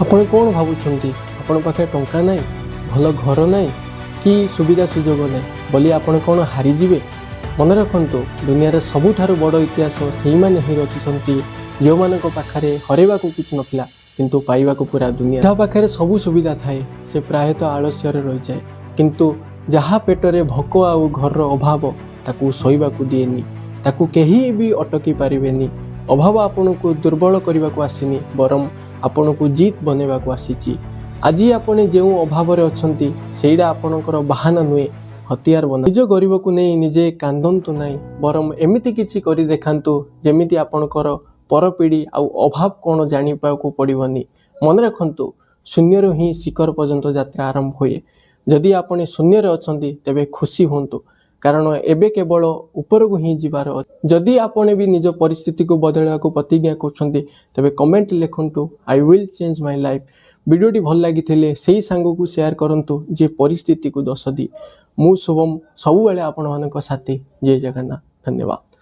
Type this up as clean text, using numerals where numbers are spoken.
ଆପଣ କ'ଣ ଭାବୁଛନ୍ତି, ଆପଣଙ୍କ ପାଖରେ ଟଙ୍କା ନାହିଁ, ଭଲ ଘର ନାହିଁ କି ସୁବିଧା ସୁଯୋଗ ନାହିଁ ବୋଲି ଆପଣ କ'ଣ ହାରିଯିବେ? ମନେ ରଖନ୍ତୁ, ଦୁନିଆର ସବୁଠାରୁ ବଡ଼ ଇତିହାସ ସେଇମାନେ ହିଁ ରଚୁଛନ୍ତି ଯେଉଁମାନଙ୍କ ପାଖରେ ହରାଇବାକୁ କିଛି ନଥିଲା, କିନ୍ତୁ ପାଇବାକୁ ପୁରା ଦୁନିଆ। ଯାହା ପାଖରେ ସବୁ ସୁବିଧା ଥାଏ, ସେ ପ୍ରାୟତଃ ଆଳସ୍ୟରେ ରହିଯାଏ। କିନ୍ତୁ ଯାହା ପେଟରେ ଭୋକ ଆଉ ଘରର ଅଭାବ ତାକୁ ଶୋଇବାକୁ ଦିଏନି, ତାକୁ କେହି ବି ଅଟକି ପାରିବେନି। ଅଭାବ ଆପଣଙ୍କୁ ଦୁର୍ବଳ କରିବାକୁ ଆସିନି, ବରଂ ଆପଣଙ୍କୁ ଜିଦ୍ ବନେଇବାକୁ ଆସିଛି। ଆଜି ଆପଣ ଯେଉଁ ଅଭାବରେ ଅଛନ୍ତି, ସେଇଟା ଆପଣଙ୍କର ବାହାନା ନୁହେଁ, ହତିଆର ବନା। ନିଜ ଗରିବକୁ ନେଇ ନିଜେ କାନ୍ଦନ୍ତୁ ନାହିଁ, ବରଂ ଏମିତି କିଛି କରି ଦେଖାନ୍ତୁ ଯେମିତି ଆପଣଙ୍କର ପରପିଢ଼ି ଆଉ ଅଭାବ କ'ଣ ଜାଣିବାକୁ ପଡ଼ିବନି। ମନେ ରଖନ୍ତୁ, ଶୂନ୍ୟରୁ ହିଁ ଶିଖର ପର୍ଯ୍ୟନ୍ତ ଯାତ୍ରା ଆରମ୍ଭ ହୁଏ। ଯଦି ଆପଣ ଶୂନ୍ୟରେ ଅଛନ୍ତି, ତେବେ ଖୁସି ହୁଅନ୍ତୁ, କାରଣ ଏବେ କେବଳ ଉପରକୁ ହିଁ ଯିବାର ଅଛି। ଯଦି ଆପଣ ବି ନିଜ ପରିସ୍ଥିତିକୁ ବଦଳାଇବାକୁ ପ୍ରତିଜ୍ଞା କରୁଛନ୍ତି, ତେବେ କମେଣ୍ଟ ଲେଖନ୍ତୁ, "I will change my life." ଭିଡ଼ିଓଟି ଭଲ ଲାଗିଥିଲେ ସେଇ ସାଙ୍ଗକୁ ସେୟାର କରନ୍ତୁ ଯିଏ ପରିସ୍ଥିତିକୁ ଦୋଷ ଦିଏ। ମୁଁ ଶୁଭମ, ସବୁବେଳେ ଆପଣମାନଙ୍କ ସାଥୀ। ଜୟ ଜଗନ୍ନାଥ, ଧନ୍ୟବାଦ।